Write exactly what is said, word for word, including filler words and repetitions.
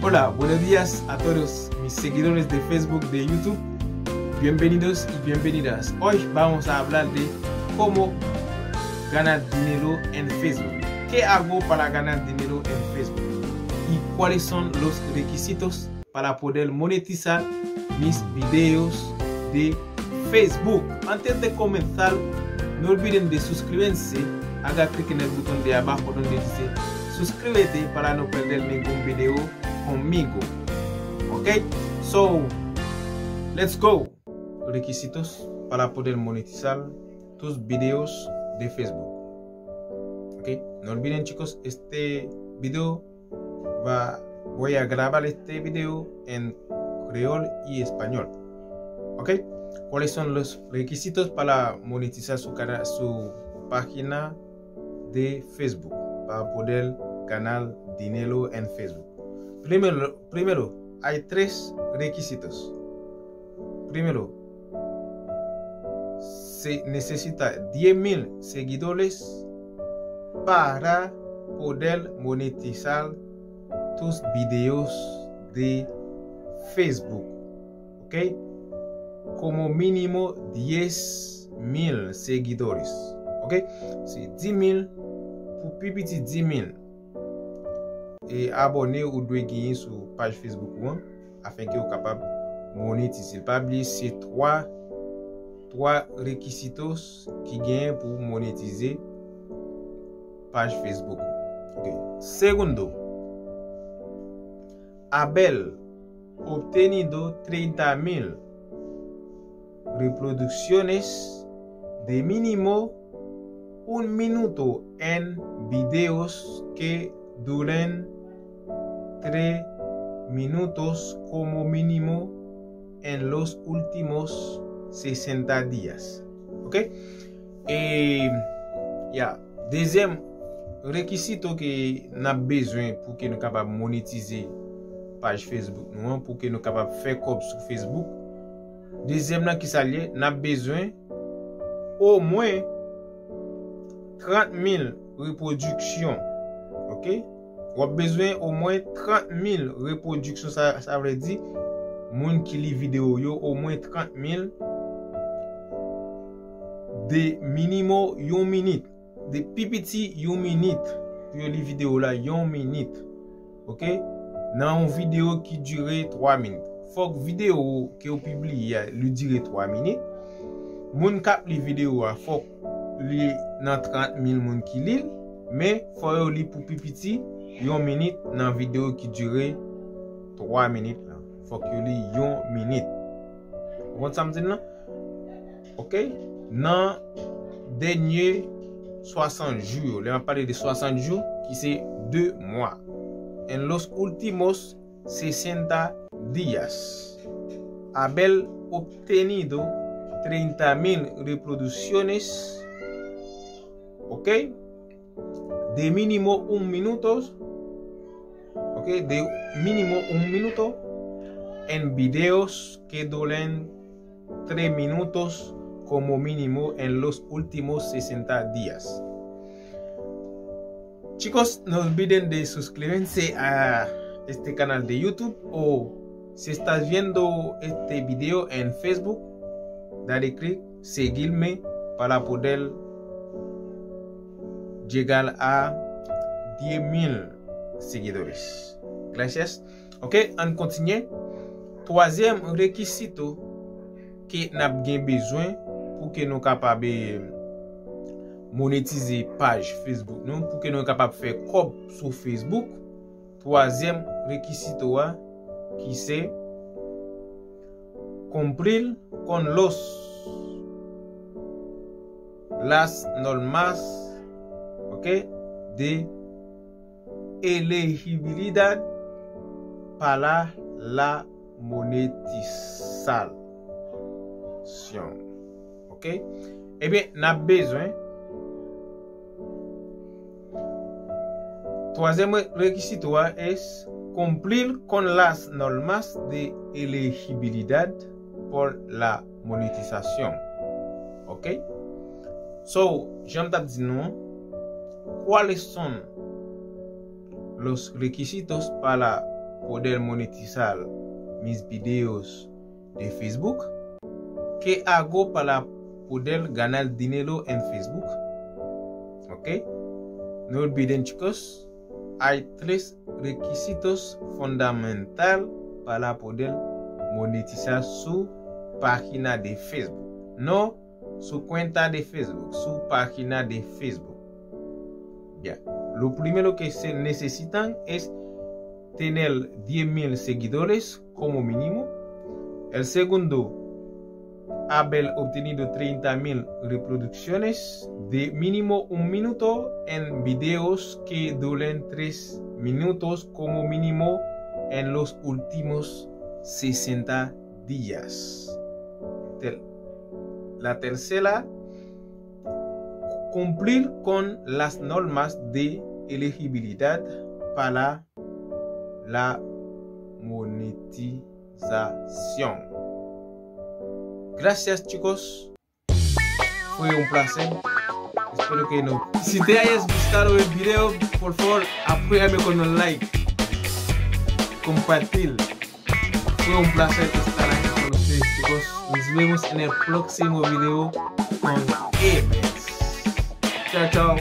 Hola, buenos días a todos mis seguidores de Facebook, de YouTube. Bienvenidos y bienvenidas. Hoy vamos a hablar de cómo ganar dinero en Facebook. ¿Qué hago para ganar dinero en Facebook? ¿Y cuáles son los requisitos para poder monetizar mis videos de Facebook? Antes de comenzar, no olviden de suscribirse. Haga clic en el botón de abajo donde dice suscríbete para no perder ningún video conmigo. Ok? So, let's go. Requisitos para poder monetizar tus videos de Facebook. Ok? No olviden, chicos, este video va, voy a grabar este video en creol y español. Ok? ¿Cuáles son los requisitos para monetizar su, cana- su página de Facebook? Para poder ganar dinero en Facebook. Primero, primero, hay tres requisitos. Primero, se necesita diez mil seguidores para poder monetizar tus videos de Facebook. ¿Ok? Como mínimo diez mil seguidores. ¿Ok? Se dis mil, pou pi piti dis mil e abòne ou dwe genyen sou paj Facebook ou an, afenke ou kapab monetize. Pa bliye, se twa, twa requisitos ki genyen pou monetize paj Facebook ou. Ok. Segundo, haber obtenido treinta mil reproducciones de mínimo un minuto en videos que duren tres minutos como mínimo en los últimos sesenta días. Ok? E, ya, dezyèm rekisito ke n ap bezwen pou ke nou kapab monetize paj Facebook nou an, pou ke nou kapab fè kòb sou Facebook. Dezyèm nan ki sa l ye? N ap bezwen omwen trant mil repwodiksyon. Ok? W ap bezwen omwen trant mil repwodiksyon, sa, sa vle di moun ki li videyo yo, omwen trant mil de minimò yon minit, de pi piti yon minit, pou yo li videyo la yon minit. Ok? Nan yon videyo ki dire twa minit. Fòk videyo ke w pibliye a, li dire twa minit. Moun k ap li videyo a, fòk li nan trant mil moun ki li l, men fò yo li pou pi piti yon minit nan videyo ki dire twa minit lan. Fòk yo li yon minit. Ou konn sa m di l lan? Ok? Nan dènye swasant jou yo, lè m ap pale de swasant jou, ki se de mwa. En los últimos sesenta días, haber obtenido treinta mil reproducciones, ok, de mínimo un minuto, ok, de mínimo un minuto en videos que duren tres minutos como mínimo en los últimos sesenta días. Chicos, no olviden de suscribirse a este canal de YouTube o si estás viendo este video en Facebook, dale clic seguirme para poder llegar a diez mil seguidores. Gracias. Ok, ann kontinye. Twazyèm rekisito ke n ap gen bezwen pou ke nou kapab, eh, monetize paj Facebook nou, pou ke nou kapab fè kòb sou Facebook. Twazyèm rekisito a, ki se cumplir con los, las normas, ok, de elegibilidad para la monetización. Ok? Ebyen, n ap bezwen twazyèm re- rekisito a es cumplir con las normas de elegibilidad por la monetización. Ok? So, jan m t ap di nou an, ¿cuáles son los requisitos para poder monetizar mis videos de Facebook? ¿Qué hago para poder ganar dinero en Facebook? ¿Ok? No olviden, chicos, hay tres requisitos fundamental para poder monetizar su página de Facebook. No, su cuenta de Facebook, su página de Facebook. Bien. Lo primero que se necesitan es tener diez mil seguidores como mínimo. El segundo, haber obtenido treinta mil reproducciones de mínimo un minuto en videos que duren tres minutos como mínimo en los últimos sesenta días. Ter- la tercera, cumplir con las normas de elegibilidad para la monetización. Gracias, chicos. Fue un placer. Espero que no. Si te hayas gustado el video, por favor, apóyame con un like. Compartir. Fue un placer estar aquí con ustedes, chicos. Nos vemos en el próximo video con Evans. Chao, chao.